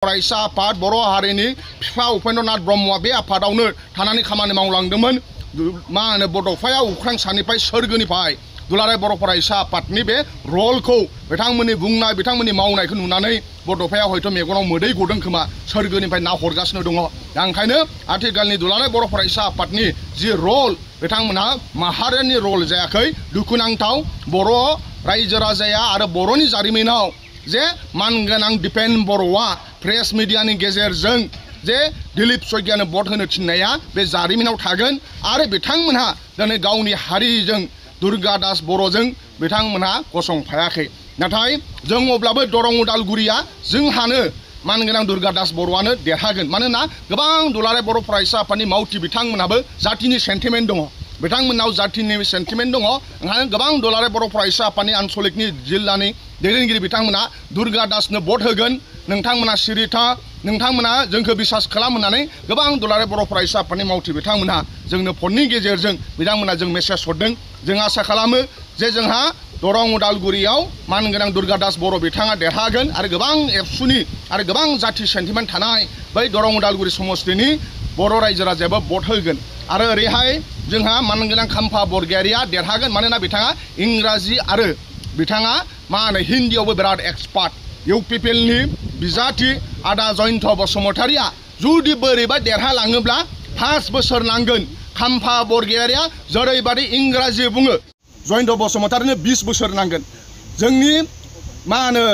फरायसा आफाद बर' हारिनि बिफा उपेन्द्रनाथ ब्रह्मआ बे आफादावनो थानानै खामानि मावलांदोंमोन। मा होनो बड'फाया अख्रां सानिफ्राय सोरगोनिफ्राय दुलाराय बर' फरायसा आफादनि बे रलखौ बिथांमोननि बुंनाय बिथांमोननि मावनायखौ नुनानै बड'फाया हयथ' मेगनाव मोदै गदों खोमा सोरगोनिफ्राय नाहरगासिनो दङ। दा ओंखायनो आथिखालनि दुलाराय बर' फरायसा आफादनि जि रल बिथांमोनहा माहारियारि रल जायाखै। दुखुनांथाव बर' रायजो राजाया आरो बर'नि जारिमिनाव जे मानगोनां दिपेन बर'आ प्रेस मिडियानि गेजेरजों जे दिलीप सैगियानो भट होनो थिननाया बे जारिमिनाव थागोन आरो बिथांमोनहा दिनै गावनि हारिजों दुर्गा दास बर'जों बिथांमोनहा गसंफायाखै। नाथाय जों अब्लाबो दरं उदालगुरिया जोंहानो मानगोनां दुर्गा दास बर'आनो देरहागोन। मानोना गोबां दुलाराय बर' फरायसा आफादनि मावथि बिथांमोनहाबो जातिनि सेन्टिमेन्ट दङ। बिथांमोननाव जातिनि सेन्टिमेन्ट दङ। ओंखायनो गोबां दुलाराय बर' फरायसा आफादनि आनसलिकनि जिल्लानि दैदेनगिरि बिथांमोना दुर्गा दासनो भट होगोन। नोंथांमोना सिरिथा नोंथांमोना जोंखौ बिसास खालाम होननानै गोबां दुलाराय बर' फरायसा आफादनि मावथि बिथांमोनहा जोंनो फननि गेजेरजों बिथांमोना जों मेसेज हरदों। जों आसा खालामो जे जोंहा दरं उदालगुरियाव मानगोनां दुर्गा दास बर' बिथाङा देरहागोन आरो गोबां एबसुनि आरो गोबां जाति सेन्टिमेन्ट थानाय बै दरं उदालगुरि समस्तिनि बर' रायजो राजायाबो भट होगोन। आरो ओरैहाय जोंहा मानगोनां खाम्फा बरगयारिया देरहागोन। मानोना बिथाङा इंराजि आरो बिथाङा मा होनो हिन्दीयावबो बिराद एक्सपार्ट। इउपिपिएलनि बिजाथि आदा जयन्त बसुमतारिया जुदि बोरैबा देरहालाङोब्ला 5 बोसोर नांगोन। खाम्फा बरगयारिया जेरैबादि इंराजि बुङो जयन्त बसुमतारिनो 20 बोसोर नांगोन। जोंनि मा होनो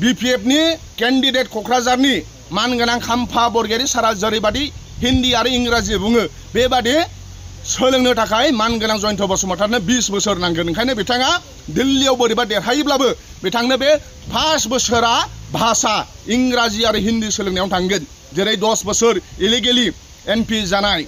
बिपिएफनि केन्डिडेट क'क्राझारनि मानगोनां खाम्फा बरगयारि सारा जेरैबादि हिन्दी आरो इंराजि बुङो बेबादि सोलोंनो थाखाय मानगोनां जयन्त बसुमतारिनो 20 बोसोर नांगोन। ओंखायनो बिथाङा दिल्लीयाव बोरैबा देरहायोब्लाबो बिथांनो बे 5 बोसोरा भाषा इंराजि आरो हिन्दी सोलोंनायाव थांगोन। जेरै 10 बोसोर इलिगेलि एमपि जानाय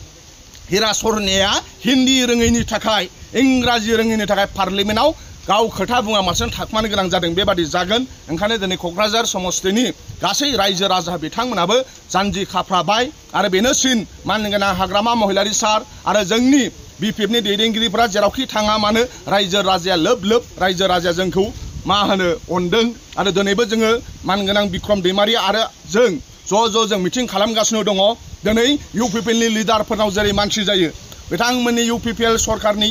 हिरा सरनेया हिन्दी रोङैनि थाखाय इंराजि रोङैनि थाखाय पार्लिमेन्टआव गाव खोथा बुङामालासिनो थाखुमानो गोनां जादों। बेबादि जागोन। ओंखायनो दिनै क'क्राझार समस्तिनि गासै रायजो राजा बिथांमोनाबो जानजि खाफ्राबाय आरो बेनोसिन मानगोनां हाग्रामा महिलारि सार आरो जोंनि बिपिएफनि दैदेनगिरिफोरा जेरावखि थाङा मानो रायजो राजाया लोब लोब रायजो राजाया जोंखौ मा होनो अनदों। आरो दिनैबो जोङो मानगोनां बिक्रम दैमारि आरो जों ज' मिटिं खालामगासिनो दङ। दिनै इउपिपिएलनि लिडारफोरनाव जेरै मानसि जायो बिथांमोननि इउपिपिएल सरकारनि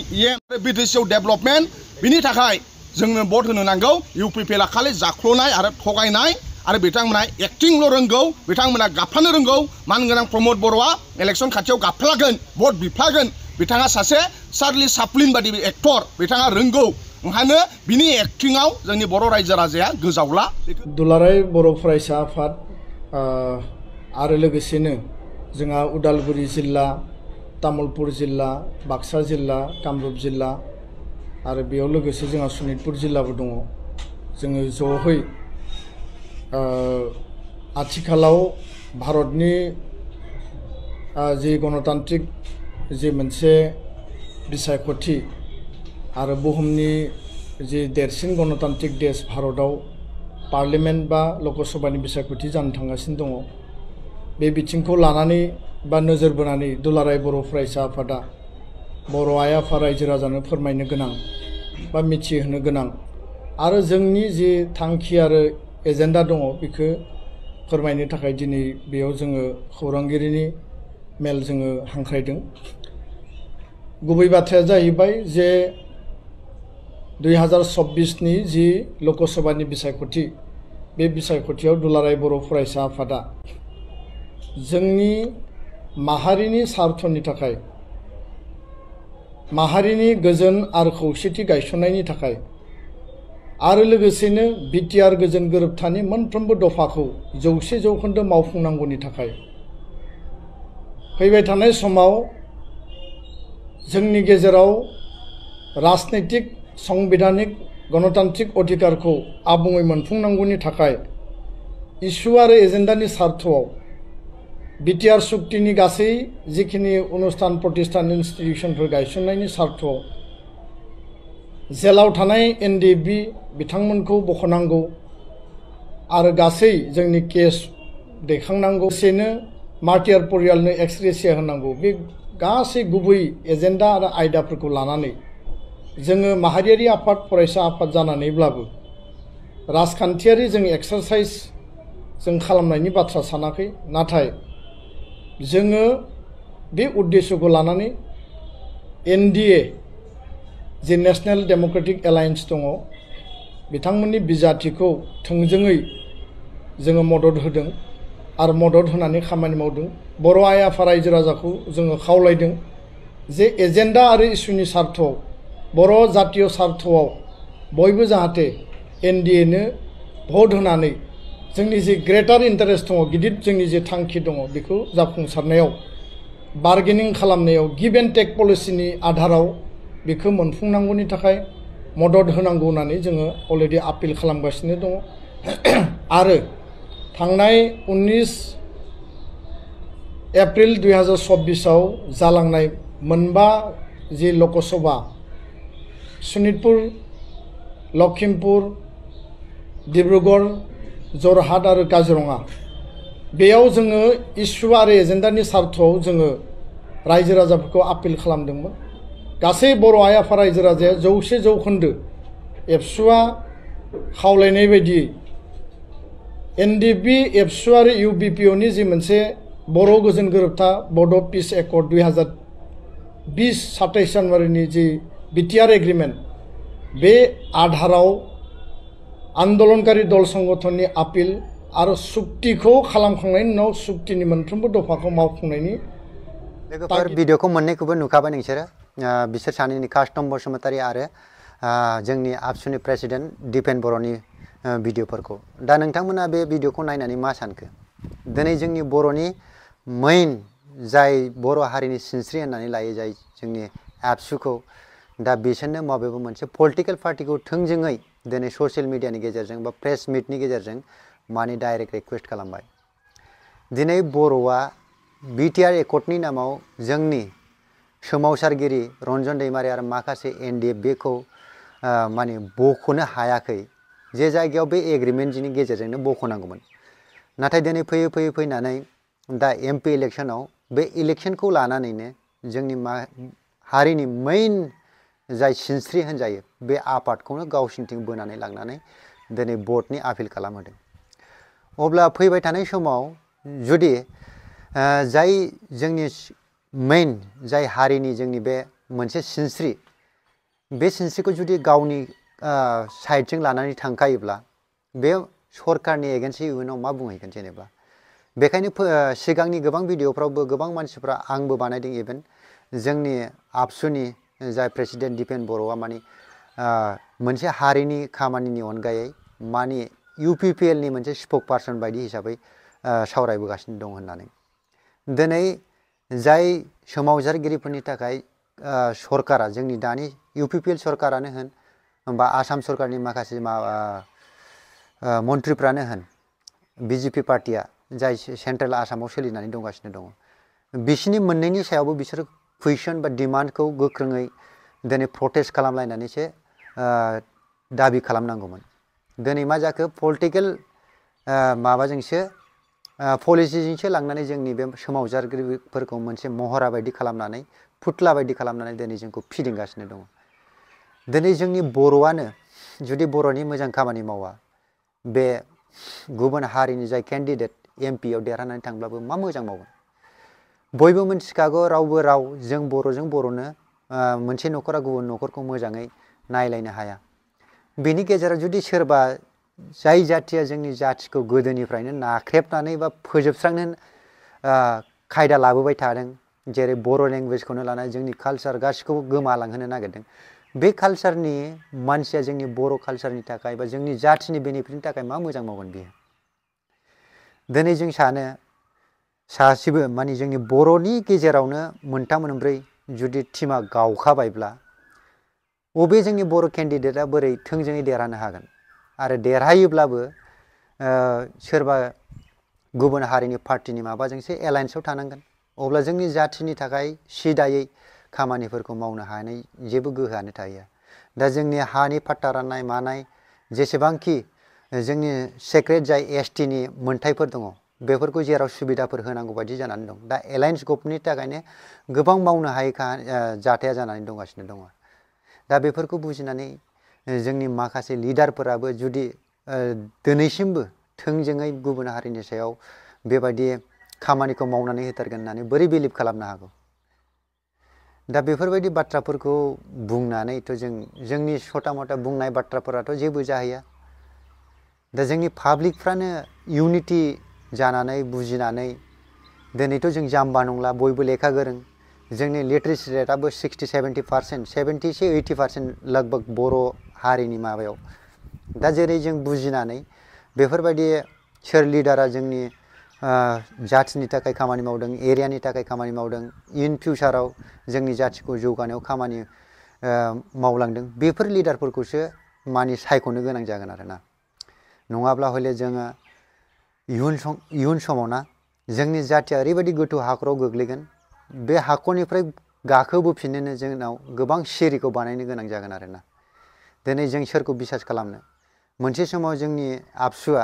बिटिसिआव डेभेलपमेन्ट बिनि थाखाय जोंनो भट होनो नांगौ। इउपिपिएलआ खालि जाख्ल'नाय आरो थगायनाय आरो बिथांमोना एक्टिंल' रोंगौ। बिथांमोना गाबफ्लानो रोंगौ। मानगोनां प्रमद बर'आ इलेक्सन खाथियाव गाबफ्लागोन भट बिफ्लागोन। बिथाङा सासे चार्ली चाप्लिन बादि एक्टर बिथाङा रोंगौ। ओंखायनो बिनि एक्टिंआव जोंनि बर' रायजो राजाया गोजावला। दुलाराय बर' फरायसा आफाद आरो लोगोसेनो जोंहा उदालगुरि जिल्ला तामुलपुर जिल्ला बाक्सा जिल्ला कामरुप जिल्ला आरो बेयाव लोगोसे जोंहा सनितपुर जिल्लाबो दङ। जोङो ज'है आथिखालाव भारतनि जि गणतान्त्रिक जि मोनसे बिसायख'थि आरो बुहुमनि जि देरसिन गणतान्त्रिक देश भारतआव पार्लिमेन्ट बा लकसभानि बिसायख'थि जानो थांगासिनो दङ। बे बिथिंखौ लानानै बा नोजोर बोनानै दुलाराय बर' फरायसा आफादा बर' आइ आफा रायजो राजानो फोरमायनो गोनां बा मिथिहोनो गोनां आरो जोंनि जि थांखि आरो एजेन्डा दङ बेखौ फोरमायनो थाखाय दिनै बेयाव जोङो खौरांगिरिनि मेल जोङो हांख्रायदों। गुबै बाथ्राया जाहैबाय जे 2024नि जि लकसभानि बिसायख'थि बे बिसायख'थियाव दुलाराय बर' फरायसा आफादा जोंनि माहारिनि सार्थनि थाखाय माहारिनि गोजोन आरो खौसेथि गायसननायनि थाखाय आरो लोगोसेनो बिटिआर गोजोन गोरोबथानि मोनफ्रोमबो दफाखौ 100% मावफुंनांगौनि थाखाय फैबाय थानाय समाव जोंनि गेजेराव राजनैतिक संबिधानिक गणतान्त्रिक अधिकारखौ आबुङै मोनफुंनांगौनि थाखाय इसु आरो एजेन्डानि सार्थआव बिटिआर सुक्तिनि गासै जिखिनि अनुस्थान प्रतिष्ठान इन्स्टिटिउसनफोर गायसननायनि सार्थआव जेलाव थानाय एनडिएफबि बिथांमोनखौ बख'नांगौ आरो गासै जोंनि केस दैखांनांगौ। लोगोसेनो मार्टियार परियालनो एक्सग्रेसिया होनांगौ। बे गासै गुबै एजेन्डा आरो आयदाफोरखौ लानानै जोङो माहारियारि आफाद फरायसा आफाद जानानैब्लाबो राजखान्थियारि जों एक्सारसाइज जों खालामनायनि बाथ्रा सानाखै नाथाय जोङो बे उद्देश्यखौ लानानै एनडिए जे नेशनेल डेमोक्रेटिक एलायन्स दङ बिथांमोननि बिजाथिखौ थोंजोङै जोङो मदद होदों आरो मदद होनानै खामानि मावदों बर' आइ आफा रायजो राजाखौ जोङो खावलायदों जे एजेन्डा आरो इसुनि सार्थआव बर' जातीय सार्थआव बयबो जाहाथे एनडिएनो भट होनानै जोंनि जे ग्रेटार इन्टारेस्ट दङ गिदिर जोंनि जे थांखि दङ बेखौ जाफुंसारनायाव बार्गेनिं खालामनायाव गिभ एन्ड टेक पलिसिनि आधाराव बेखौ मोनफुंनांगौनि थाखाय मदद होनांगौ होननानै जोङो अलरेडि आपिल खालामगासिनो दङ आरो थांनाय 19 एप्रिल 2024 आव जालांनाय मोनबा जि लकसभा शनितपुर लखिमपुर डिब्रुगढ़ जरहाट आरो काजिरङा बेयाव जोङो इस्यु आरो एजेन्डानि सार्थआव जोङो रायजो राजाफोरखौ आपिल खालामदोंमोन गासै बर' आइ आफा रायजो राजाया 100% एबसुआ खावलायनाय बायदियै एनडिपि एबसु आरो इउबिपिअनि जि मोनसे बर' गोजोन गोरोबथा बड' पिस एकर्ड 2020 27 जानुवारिनि जि बिटिआर एग्रिमेन्ट बे आधाराव आन्दोलनकारि दल संगठननि आपिल आरो सुक्तिखौ खालामखांनायनि उनाव सुक्तिनि मोनफ्रोमबो दफाखौ मावफुंनायनि लोगोफोर भिडिअखौ मोननैखौबो नुखाबाय नोंसोरो बिसोर सानैनि कास्टम बसुमतारी आरो जोंनि आबसुनि प्रेसिडेन्ट दिपेन बर'नि भिडिअफोरखौ दा नोंथांमोना बे भिडिअखौ नायनानै मा सानखो दिनै जोंनि बर'नि मेइन जाय बर' हारिनि सिनस्रि होननानै लायो जाय जोंनि आबसुखौ दा बिसोरनो माबेबा मोनसे पलिटिकेल पार्टिखौ थोंजोङै दिनै ससियेल मिडियानि गेजेरजों बा प्रेस मिटनि गेजेरजों माने डाइरेक्ट रिक्वेस्ट खालामबाय दिनै बर'आ बिटिआर एकर्डनि नामाव जोंनि सोमावसारगिरि रन्जन दैमारि आरो माखासे एनडिए बेखौ माने बख'नो हायाखै जे जायगायाव बे एग्रिमेन्टनि गेजेरजोंनो बख'नांगौमोन नाथाय दिनै फैयै फैयै फैनानै दा एमपि इलेक्शनाव बे इलेक्शनखौ लानानैनो जोंनि हारिनि मेइन जाय सिनस्रि होनजायो बे आफादखौनो गावसिनिथिं बोनानै लांनानै दिनै भटनि आपिल खालामहोदों अब्ला फैबाय थानाय समाव जुदि जाय जोंनि मेइन जाय हारिनि जोंनि बे मोनसे सिनस्रि बे सिनस्रिखौ जुदि गावनि साइडजों लानानै थांखायोब्ला बे सरकारनि एगेन्स्टै इयुनाव मा बुंहैगोन जेनेबा बेखायनो सिगांनि गोबां भिडिअफ्रावबो गोबां मानसिफ्रा आंबो बानायदों इभेन जोंनि आबसुनि जाय प्रेसिडेन्ट दिपेन बर'आ माने मोनसे हारिनि खामानिनि अनगायै माने इउपिपिएलनि मोनसे स्पोक पार्सन बायदि हिसाबै सावरायबोगासिनो दं होननानै दिनै जाय सोमावसारगिरिफोरनि थाखाय सरकारा जोंनि दानि इउपिपिएल सरकारानो होन बा आसाम सरकारनि माखासे मन्थ्रिफ्रानो होन बिजेपि पार्टिया जाय सेन्ट्रेल आसामाव सोलिनानै दंगासिनो दङ बिसिनि मोननैनि सायावबो बिसोर कुइसन बा डिमान्डखौ गोख्रोङै दिनै प्रटेस्ट खालामलायनानैसो दाबि खालामनांगौमोन दिनै मा जाखो पलिटिकेल माबाजोंसो पलिसिजोंसो लांनानै जोंनि बे सोमावसारगिरिफोरखौ मोनसे महरा बायदि खालामनानै फुथ्ला बायदि खालामनानै दिनै जोंखौ फिदिंगासिनो दङ दिनै जोंनि बर'आनो जुदि बर'नि मोजां खामानि मावा बे गुबुन हारिनि जाय केन्डिडेट एमपिआव देरहानानै थांब्लाबो मा मोजां मावगोन बयबो मिन्थिखागौ रावबो राव जों बर'जों बर'नो मोनसे न'खरा गुबुन न'खरखौ मोजाङै नायलायनो हाया बेनि गेजेराव जुदि सोरबा जाय जाथिया जोंनि जाथिखौ गोदोनिफ्रायनो नाख्रेबनानै बा फोजोबस्रांनो खायदा लाबोबाय थादों जेरै बर' लेंगुवेजखौनो लानानै जोंनि कालचार गासिखौबो गोमालांहोनो नागिरदों बे कालचारनि मानसिया जोंनि बर' कालचारनि थाखाय बा जोंनि जाथिनि बेनिफिटनि थाखाय मा मोजां मावगोन बियो दिनै जों सानो सासेबो माने जोंनि बर'नि गेजेरावनो मोनथाम मोनब्रै जुदि टिमा गावखाबायब्ला अबे जोंनि बर' केन्डिडेटआ बोरै थोंजोङै देरहानो हागोन आरो देरहायोब्लाबो सोरबा गुबुन हारिनि पार्टिनि माबाजोंसो एलायन्सआव थानांगोन अब्ला जोंनि जाथिनि थाखाय सिदायै खामानिफोरखौ मावनो हानाय जेबो गोहोआनो थाहैया दा जोंनि हानि पाट्टा राननाय मानाय जेसेबांखि जोंनि सेक्रेट जाय एसटिनि मोनथायफोर दङ बेफोरखौ जेराव सुबिदाफोर होनांगौ बायदि जानानै दं दा एलायन्स गभर्नमेन्टनि थाखायनो गोबां मावनो हायै जाथाया जानानै दंगासिनो दङ दा बेफोरखौ बुजिनानै जोंनि माखासे लिडारफोराबो जुदि दिनैसिमबो थोंजोङै गुबुन हारिनि सायाव बेबायदि खामानिखौ मावनानै होथारगोन होननानै बोरै बिलिभ खालामनो हागौ दा बेफोरबायदि बाथ्राफोरखौ बुंनानैथ' जोंनि सटा मटा बुंनाय बाथ्राफोराथ' जेबो जाहैया दा जोंनि पाब्लिकफ्रानो इउनिटि जानानै बुजिनानै दिनैथ' जों जाम्बा नंला बयबो लेखा गोरों जोंनि लिटारेसि रेटआबो 60-70% 70 से 80% लगभग बर' हारिनि माबायाव दा जेरै जों बुजिनानै बेफोरबायदि सोर लिडारा जोंनि जाथिनि थाखाय खामानि मावदों एरियानि थाखाय खामानि मावदों इन फिउचाराव जोंनि जाथिखौ जौगानायाव खामानि मावलांदों बेफोर लिडारफोरखौसो मानि सायख'नो गोनां जागोन आरोना नङाब्ला हले जोङो इयुन समाव ना जोंनि जाथिया ओरैबायदि गोथौ हाखराव गोग्लैगोन बे हाखरनिफ्राय गाखोबोफिननोनो जोंनाव गोबां सिरिखौ बानायनो गोनां जागोन आरोना दिनै जों सोरखौ बिसास खालामनो मोनसे समाव जोंनि आबसुआ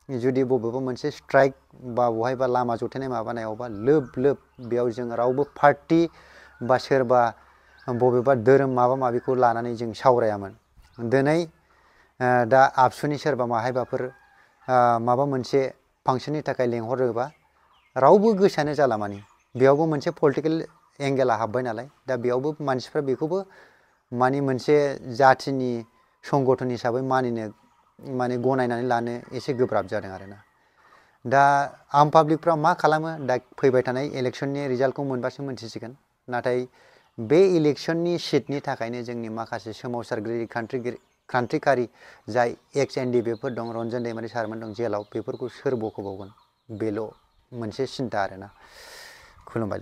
जुदि बबेबा मोनसे स्ट्राइक बा बहायबा लामा जथेनाय माबानायावबा लोब लोब बेयाव जों रावबो पार्टी बा सोरबा बबेबा धोरोम माबा माबिखौ लानानै जों सावरायामोन दिनै दा आबसुनि सोरबा माहायबाफोर माबा मोनसे फांसननि थाखाय लेंहरोबा रावबो गोसानो जाला माने बेयावबो मोनसे पलिटिकेल एंगेला हाबबाय नालाय दा बेयावबो मानसिफ्रा बेखौबो माने मोनसे जाथिनि संगठन हिसाबै मानिनो माने गनायनानै लानो एसे गोब्राब जादों आरोना दा आम पाब्लिकफ्रा मा खालामो दा फैबाय थानाय इलेक्सननि रिजाल्टखौ मोनबासो मोनथिसिगोन नाथाय बे इलेक्सननि सिटनि थाखायनो जोंनि माखासे सोमावसारगिरि क्रान्तिकारि जाय एक्स एनडिबिफोर दं रन्जन दैमारि सारमोन दं जेलाव बेफोरखौ सोर बख'बावगोन बेल' मोनसे सिन्था आरोना खुलुमबाय।